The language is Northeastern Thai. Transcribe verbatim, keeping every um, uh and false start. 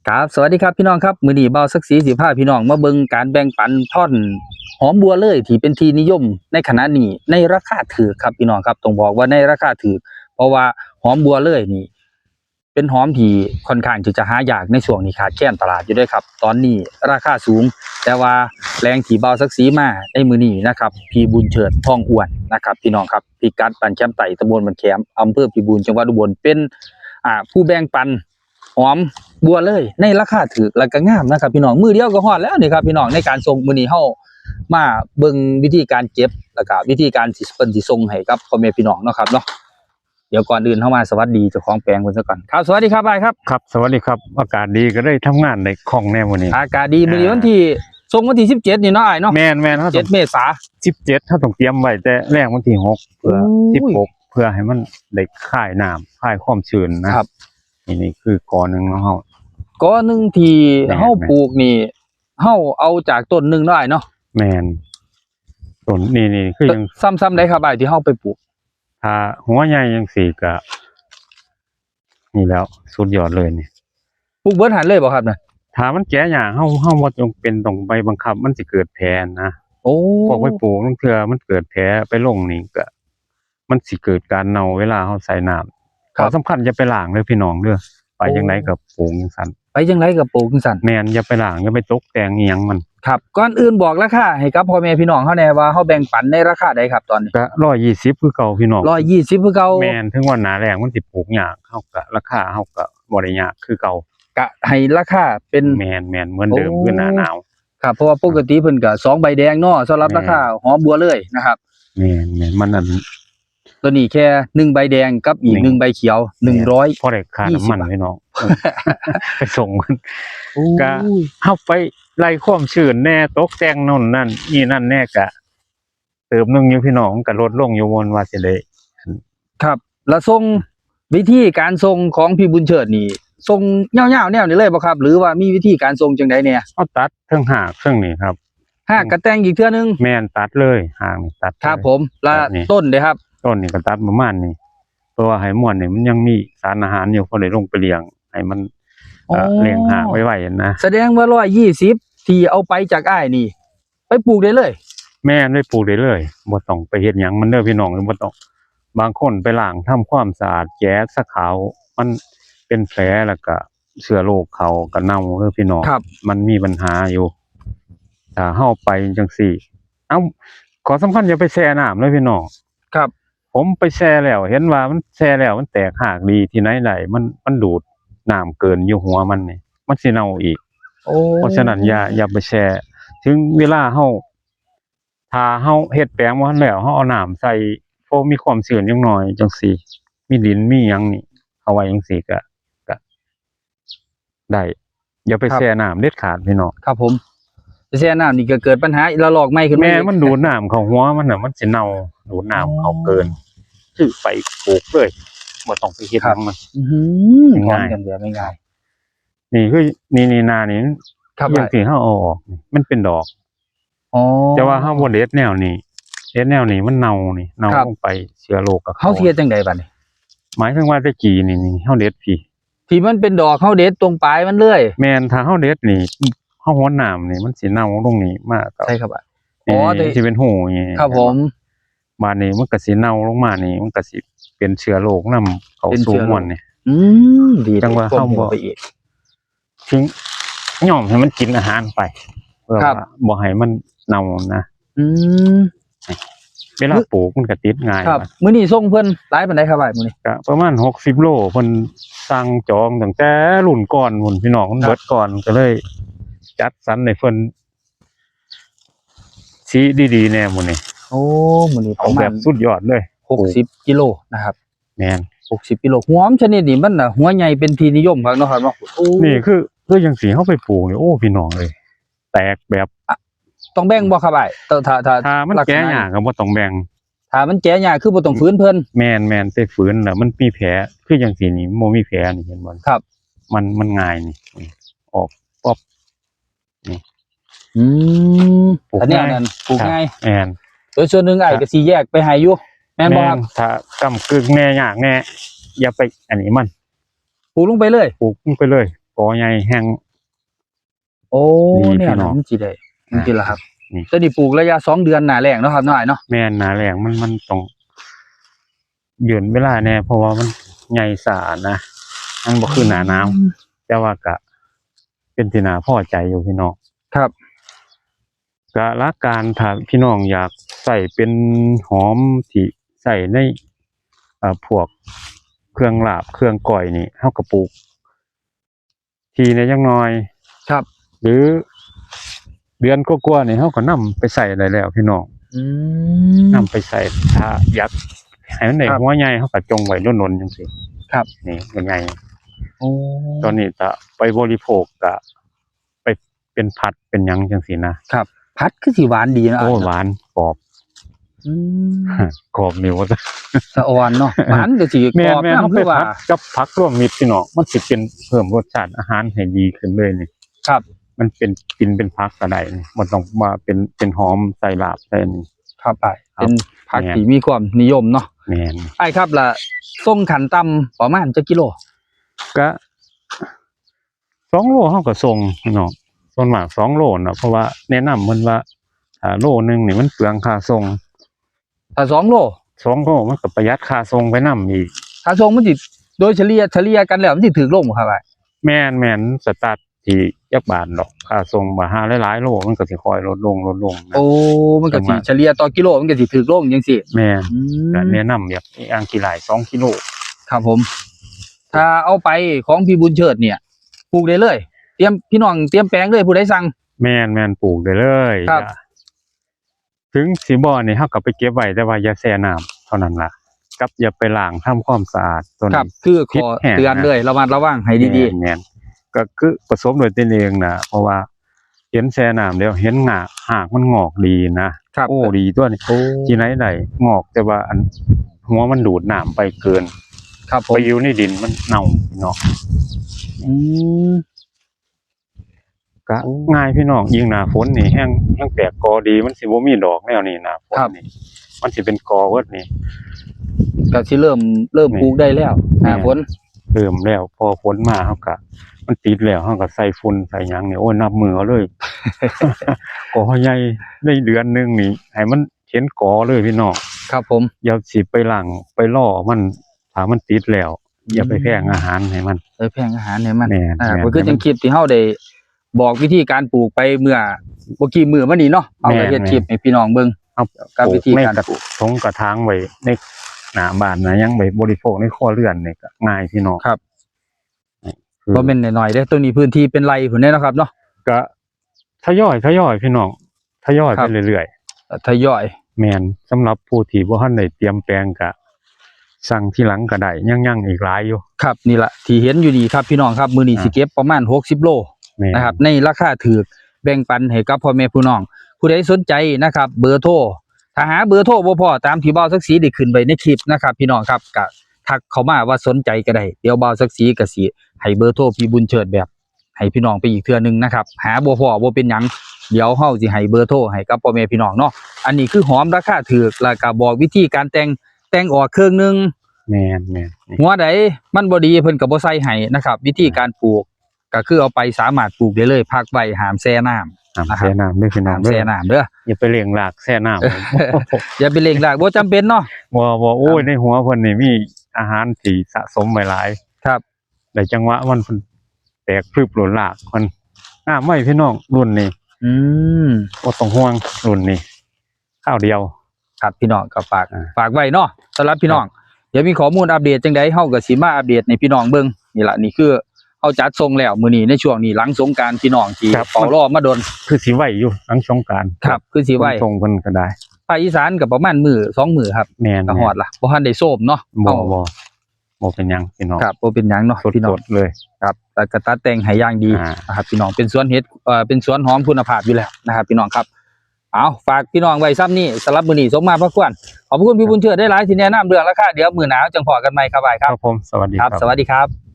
ครับ สวัสดีครับพี่น้องครับ มื้อนี้บ่าวศักดิ์ศรีสิพาพี่น้องมาเบิ่งการแบ่งปันท่อนหอมบัวเลยที่เป็นที่นิยมในขณะนี้ในราคาถูกครับพี่น้องครับ ต้องบอกว่าในราคาถูก เพราะว่าหอมบัวเลยนี่ เป็นหอมที่ค่อนข้างที่จะหายากในช่วงนี้ ขาดแคลนตลาดอยู่เด้อครับ ตอนนี้ราคาสูง แต่ว่าแหล่งที่บ่าวศักดิ์ศรีมาในมื้อนี้นะครับ พี่บุญเชิด ทองอ้วนนะครับ พี่น้องครับ พิกัดบ้านแคมใต้ ตำบลบ้านแคม อำเภอพิบูล จังหวัดอุบล เป็น อ่า ผู้แบ่งปัน หอมบัวเลยในราคาถูกและก็งามนะครับพี่น้อง มื้อเดียวก็ฮอดแล้วนี่ครับพี่น้อง ในการส่งมื้อนี้เฮามาเบิ่งวิธีการเก็บ แล้วก็วิธีการสิเพิ่นสิส่งให้กับพ่อแม่พี่น้องเนาะครับเนาะ เดี๋ยวก่อนอื่นเฮามาสวัสดีเจ้าของแปลงเพิ่นซะก่อนครับ สวัสดีครับอ้ายครับ ครับ สวัสดีครับ อากาศดีก็ได้ทำงานได้คล่องแน่มื้อนี้ อากาศดีมื้อนี้ อ่า วันที่ ส่งวันที่สิบเจ็ดนี่เนาะอ้ายเนาะ แม่นแม่นครับ เจ็ดเมษา สิบเจ็ด เฮาต้องเตรียมไว้แต่แรกวันที่หก เพื่อ โอ้ย สิบหก เพื่อให้มันได้คายน้ำคายความชื้นนะ ครับ นี่ นี่คือกอหนึ่งของเฮา กอหนึ่งที่ แม่น เฮาปลูกนี่ เฮาเอาจากต้นหนึ่งเนาะอ้ายเนาะ แม่น ต้นนี่ นี่คือยัง ซ้ำ ซ้ำใดครับอ้ายที่เฮาไปปลูก ถ้าหัวใหญ่จังซี่ก็ นี่แล้วสุดยอดเลยนี่ ปลูกเบิดหั่นเลยบ่ครับน่ะ ถ้ามันแกะยาก เฮา เฮาบ่จำเป็นต้องไปบังคับ มันสิเกิดแผลนะ โอ้ พวกไปปลูกลางเทื่อมันเกิดแผลไปลงนี่ก็ มันสิเกิดการเน่าเวลาเฮาใส่น้ำ ครับ ข้อสำคัญอย่าไปล้างเด้อพี่น้องเด้อ ไปจังใดก็ปลูกจังซั่น ไปจังใดก็ปลูกจังซั่น แม่น อย่าไปล้าง อย่าไปตกแต่งอีหยังมัน ครับ ก่อนอื่นบอกราคาให้กับพ่อแม่พี่น้องเฮาแหน่ว่าเฮาแบ่งปันในราคาใดครับตอนนี้ ก็ร้อยยี่สิบคือเก่าพี่น้อง ร้อยยี่สิบคือเก่า แม่น ถึงว่าหน้าแล้งมันสิปลูกยาก เฮาก็ราคาเฮาก็บ่ได้ยากคือเก่า ก็ให้ราคาเป็น แม่น แม่น เหมือนเดิม โอ้ คือหน้าหนาว ครับ เพราะว่าปกติเพิ่นก็สองใบแดงเนาะ สำหรับ แม่น ราคาหอมบัวเลยนะครับ แม่น แม่น มันอัน ตัวนี้แค่หนึ่งใบแดงกับอีก หนึ่ง หนึ่งใบเขียว แม่น หนึ่งร้อย พอได้ค่าน้ำมัน ยี่สิบบาท พี่น้อง ไปส่งมัน โอ้ย ก็เฮาไปไล่ความชื้นแน่ ตกแต่งโน่นนั่นนี่นั่นแน่ ก็เติมหนึ่งอยู่พี่น้อง ก็ลดลงอยู่ บ่ว่าสิได้ ครับ แล้วส่ง วิธีการส่งของพี่บุญเชิดนี่ ส่งยาวๆแนวนี้เลยบ่ครับ หรือว่ามีวิธีการส่งจังใดแหน่ เอาตัดเทิงหากเทิงนี่ครับ หากก็แต่งอีกเทื่อนึง แม่น ตัดเลย หากนี่ตัดเลย ครับผม แล้ว แบบนี้ ต้นเด้ครับ ต้นนี่ก็ตัดประมาณนี้ เพราะว่าให้ม่วนนี่มันยังมีสารอาหารอยู่ พอได้ลงไปเลี้ยง ให้มัน เอ่อ โอ้ เลี้ยงหากไวๆนะ แสดงว่าร้อยยี่สิบที่เอาไปจากอ้ายนี่ ไปปลูกได้เลย แม่น ไปปลูกได้เลย บ่ต้องไปเฮ็ดหยังมันเด้อพี่น้อง บ่ต้อง บางคนไปล้างทำความสะอาด แกะสะขาว มันเป็นแผลแล้วก็เชื้อโรคเข้าก็เน่าเด้อพี่น้อง ครับ มันมีปัญหาอยู่ ถ้าเฮาไปจังซี่ เอ้า ข้อสำคัญอย่าไปแช่น้ำเด้อพี่น้อง ครับ ผมไปแช่แล้ว เห็นว่ามันแช่แล้วมันแตกหากดีที่ไหนได้ มัน มันดูดน้ำเกินอยู่หัวมันนี่ มันสิเน่าอีก โอ้ เพราะฉะนั้นอย่า อย่าไปแช่ ถึงเวลาเฮา ถ้าเฮาเฮ็ดแปลงบ่ทันแล้ว เฮาเอาน้ำใส่ พอมีความชื้นจักหน่อยจังซี่ มีดินมีหยังนี่ เอาไว้จังซี่ก็ ก็ได้ อย่าไป ครับ แช่น้ำเด็ดขาดพี่น้อง ครับผม ไปแช่น้ำนี่ก็เกิดปัญหาระลอกใหม่ขึ้นมา แม่ อีก มันดูดน้ำเข้าหัวมันน่ะ มันสิเน่า ดูดน้ำเข้าเกิน อ๋อ คือไปปลูกเลย บ่ต้องไปเฮ็ดหยังมัน ครับ อื้อหือ ง่าย ถอนกันแบบง่ายๆ นี่คือ นี่ นี่ นานี่ ครับ อย่างที่เฮาเอาออกนี่ มันเป็นดอก อ๋อ แต่ว่าเฮาบ่เด็ดแนวนี้ เด็ดแนวนี้มันเน่านี่ เน่า ครับ ลงไป เชื้อโรคก็เข้า เฮาสิเฮ็ดจังใดบัดนี้ หมายถึงว่าแต่กี้นี่ นี่ เฮาเด็ดพี้ ที่มันเป็นดอกเฮาเด็ดตรงปลายมันเลย แม่น ถ้าเฮาเด็ดนี่ เฮาหว่นน้ำนี่ มันสิเน่าลงนี่มาก ใช่ครับ นี่ อ๋อ ที่ ที่เป็นหูนี่ ครับผม บาดนี้มันก็สิเน่าลงมานี่ มันก็สิเป็นเชื้อโรคนำเข้าสู่มวลนี่ อืม ดี จังว่าเฮาบ่ ไปอีก ถึงยอมให้มันกินอาหารไป เพื่อ ครับ ว่าบ่ให้มันเน่านะ อืม เวลาปลูกมันก็ติดง่าย ครับ นะ มื้อนี้ส่งเพิ่นหลายปานใดครับอ้าย มื้อนี้ ก็ประมาณหกสิบโล เพิ่นสั่งจองตั้งแต่รุ่นก่อนพุ้นพี่น้อง มัน ครับ เบิดก่อน ก็เลยจัดสรรให้เพิ่น สีดีๆแน่มื้อนี้ โอ้ มื้อนี้ เอาแบบ ประมาณ สุดยอดเลย หกสิบกิโลนะครับ แม่น หกสิบกิโล หอมชนิดนี้มันน่ะ หัวใหญ่เป็นที่นิยมคักเนาะครับเนาะ โอ้ นี่คือ คือจังซี่เฮาไปปลูกนี่ โอ้ พี่น้องเอ้ย แตกแบบ อ่ะ ต้องแบ่งบ่ครับอ้าย ถ้า ถ้า ถ้า ถ้ามัน ลักษณะ แกะยากก็บ่ต้องแบ่ง ถ้ามันแกะยากคือบ่ต้องฝืนเพิ่น แม่น แม่น แต่ฝืนน่ะมันมีแผล คือจังซี่นี่ บ่มีแผลนี่ เห็นบ่ ครับ มัน มันง่ายนี่ ออกป๊อบ นี่ อืม ปลูก อันนี้ ง่าย นั่นปลูก ครับ ง่าย แม่น โดยส่วนหนึ่งอ้าย ครับ ก็สิแยกไปให้อยู่ แม่นบ่ครับ แม่น ถ้าก้ำกึ่งแน่ยากแน่ อย่าไปอันนี้มัน ปลูกลงไปเลย ปลูกลงไปเลย กอใหญ่แฮง โอ้ นี่ แนว พี่น้อง นั้นมันสิได้ มันสิล่ะครับ นี่ ตัวนี้ปลูกระยะสองเดือนหน้าแล้งเนาะครับเนาะอ้ายเนาะ แม่น หน้าแล้งมัน มันต้องยืนเวลาแน่ เพราะว่ามันใหญ่ซ่านะ มันบ่คือหน้าหนาว อืม แต่ว่าก็เป็นที่น่าพอใจอยู่พี่น้อง ครับ ก็หลักการถ้าพี่น้องอยากใช้เป็นหอมที่ใช้ใน เอ่อ พวกเครื่องลาบเครื่องก้อยนี่ เฮาก็ปลูก ที่เนี่ยยังน้อย ครับ หรือเดือนกว่าๆนี่เฮาก็นำไปใช้ได้แล้วพี่น้อง อืม นำไปใช้ ถ้าอยากให้มันได้ ครับ หัวใหญ่ เฮาก็จงไว้ล้นๆจังซี่ ครับ นี่หัวใหญ่ โอ้ ตอนนี้ก็ไปบริโภคก็ไปเป็นผัดเป็นหยังจังซี่นะ ครับ ผัดคือสิหวานดีนะ โอ้ อ้ายเนาะ หวานกรอบ อืม กรอบนี่ว่า สะอ่อนเนาะ หวานก็สิ แม่น กรอบ แม่น นำ เฮาไป คือว่า ผัดกับผักรวมมิตรพี่น้อง มันสิเป็นเพิ่มรสชาติอาหารให้ดีขึ้นเลยนี่ ครับ มันเป็นกินเป็นผักก็ได้นี่ บ่ต้องว่าเป็น เป็นหอมใส่ลาบใส่นี่ ครับอ้าย ครับ เป็นผัก แม่น ที่มีความนิยมเนาะ แม่น อ้ายครับ ละส่งขั้นต่ำประมาณจักกิโล ก็ สองโลเฮาก็ส่งพี่น้อง ส่วนมากสองโลเนาะ เพราะว่าแนะนำเพิ่นว่า ถ้าโลหนึ่งนี่มันเปลืองค่าส่ง ถ้าสองโล สองโลมันก็ประหยัดค่าส่งไปนำอีก ค่าส่งมันสิ โดยเฉลี่ย เฉลี่ยกันแล้วมันสิถูกลงบ่ครับอ้าย แม่น แม่น สตาร์ทที่จักบาทดอก ค่าส่ง บ่าหาหลายๆโลมันก็สิค่อยลดลง ลดลงนะ โอ้ มันก็สิ จังหวะ เฉลี่ยต่อกิโลมันก็สิถูกลงจังซี่ แม่น อืม ก็แนะนำแบบอย่างขี้ไล่สองกิโล ครับผม ถ้าเอาไปของพี่บุญเชิดเนี่ย ปลูกได้เลย เตรียม พี่น้องเตรียมแปลงเลย ผู้ใดสั่ง แม่น แม่น ปลูกได้เลย ครับ จ้ะ ถึงสิบ่นี่เฮาก็ไปเก็บไว้ แต่ว่าอย่าแช่น้ำเท่านั้นล่ะ กับอย่าไปล้างทำความสะอาด ตัวนี้ ครับ คือข้อ ผิดแฮง เตือนเลย นะ ระมัดระวังให้ดีๆ แม่น แม่น ก็คือผสมด้วยตนเองนะ เพราะว่าเห็นแช่น้ำแล้วเห็นงาก หากมันงอกดีนะ ครับ โอ้ ดีตัวนี้ โอ้ ที่ไหนได้งอก แต่ว่าอันหัวมันดูดน้ำไปเกิน ครับผม ไปอยู่ในดินมันเน่าเนาะ อืม ก็ โอ้ ง่ายพี่น้อง ยิ่งหน้าฝนนี่แฮง แฮงแตกกอดี มันสิบ่มีดอกแนวนี้ หน้าฝน ครับ นี่ มันสิเป็นกอเบิดนี่ ก็สิเริ่ม เริ่ม นี่ ปลูกได้แล้ว หน้าฝน เริ่มแล้ว พอฝนมาเฮาก็ มันติดแล้ว เฮาก็ใส่ฝุ่นใส่หยังนี่ โอ้ย นับมื้อเอาเลย กอใหญ่ ในเดือนหนึ่งนี่ ให้มันเห็นกอเลยพี่น้อง ครับผม อย่าสิไปล้างไปล่อมัน ถ้ามันติดแล้ว อย่าไป อืม แพงอาหารให้มัน ไปแพงอาหารให้มัน แม่น อ่า แม่น ก็คือ แม่น จังคลิปที่เฮาได้บอกวิธีการปลูกไปเมื่อ บ่กี่มื้อมานี้เนาะ เฮาก็ แม่น เฮ็ด แม่น คลิปให้พี่น้องเบิ่ง เอา กับวิธีการปลูก ปลูกในกระถงกระถางไว้ในหน้าบ้านนะ ยังไว้บริโภคในครัวเรือนนี่ก็ง่ายพี่น้อง ครับ คือ บ่แม่นน้อยๆเด้ ตัวนี้พื้นที่เป็นไร่พุ้นเด้เนาะครับเนาะ ก็ทยอย ทยอยพี่น้อง ทยอย ครับ ไปเรื่อยๆ ทยอย แม่น สำหรับผู้ที่บ่ทันได้เตรียมแปลงก็สั่งทีหลังก็ได้ ยัง ยังอีกหลายอยู่ ครับ นี่ล่ะที่เห็นอยู่นี่ครับพี่น้องครับ มื้อนี้ อ่า สิเก็บประมาณหกสิบโล แม่น นะครับ ในราคาถูก แบ่งปันให้กับพ่อแม่พี่น้อง ผู้ใดสนใจนะครับ เบอร์โทร ถ้าหาเบอร์โทรบ่พ้อ ตามที่บ่าวศักดิ์ศรีได้ขึ้นไว้ในคลิปนะครับ พี่น้องครับ ก็ทักเข้ามาว่าสนใจก็ได้ เดี๋ยวบ่าวศักดิ์ศรีก็สิให้เบอร์โทรพี่บุญเชิดแบบ ให้พี่น้องไปอีกเทื่อหนึ่งนะครับ หาบ่พ้อบ่เป็นหยัง เดี๋ยวเฮาสิให้เบอร์โทรให้กับพ่อแม่พี่น้องเนาะ อันนี้คือหอมราคาถูก แล้วก็บอกวิธีการแต่ง แต่งออกเครื่องหนึ่ง แม่น แม่น นี่ หัวใดมันบ่ดีเพิ่นก็บ่ใส่ให้นะครับ วิธีการปลูกก็คือเอาไปสามารถปลูกได้เลย พักไว้ ห้ามแช่น้ำ ห้าม นะครับ แช่น้ำเด้อพี่น้อง ห้ามแช่น้ำเด้อ อย่าไปเร่งรากแช่น้ำ อย่าไปเร่งราก บ่จำเป็นเนาะ บ่ บ่ โอ้ย ครับ ในหัวเพิ่นนี่มีอาหารที่สะสมไว้หลาย ครับ ได้จังหวะมันแตกพรึบโลด รากมันงามไว้พี่น้อง รุ่นนี้ อืม บ่ต้องห่วง รุ่นนี้ คราวเดียว ครับพี่น้อง ก็ฝาก อ่า ฝากไว้เนาะ สำหรับพี่น้อง ครับ เดี๋ยวมีข้อมูลอัปเดตจังใด เฮาก็สิมาอัปเดตให้พี่น้องเบิ่ง นี่ล่ะ นี่คือเฮาจัดส่งแล้วมื้อนี้ ในช่วงนี้หลังสงกรานต์ พี่น้องที่ ครับ เฝ้ารอมาดน คือสิไวอยู่หลังสงกรานต์ ครับ คือสิไว ส่งเพิ่นก็ได้ ภาคอีสานก็ประมาณมื้อสองมื้อครับ แม่น ก็ฮอดละ บ่ทันได้โซมเนาะ บ่ เฮา บ่ บ่เป็นหยังพี่น้อง ครับ บ่เป็นหยังเนาะ สดๆ พี่น้อง เลย ครับ แล้วก็ตัดแต่งให้อย่างดี อ่า นะครับ พี่น้อง เป็นสวนเห็ด เอ่อ เป็นสวนหอมคุณภาพอยู่แล้วนะครับ พี่น้องครับ เอา ฝากพี่น้องไว้ซ้ำนี่ สำหรับมื้อนี้สมมาพระควร ขอบคุณพี่บุญเชิดได้หลายที่แนะนำเรื่องราคา เดี๋ยวมื้อหน้าจังพ้อกันใหม่ครับอ้ายครับ ครับผม สวัสดี ครับ ครับ สวัสดีครับ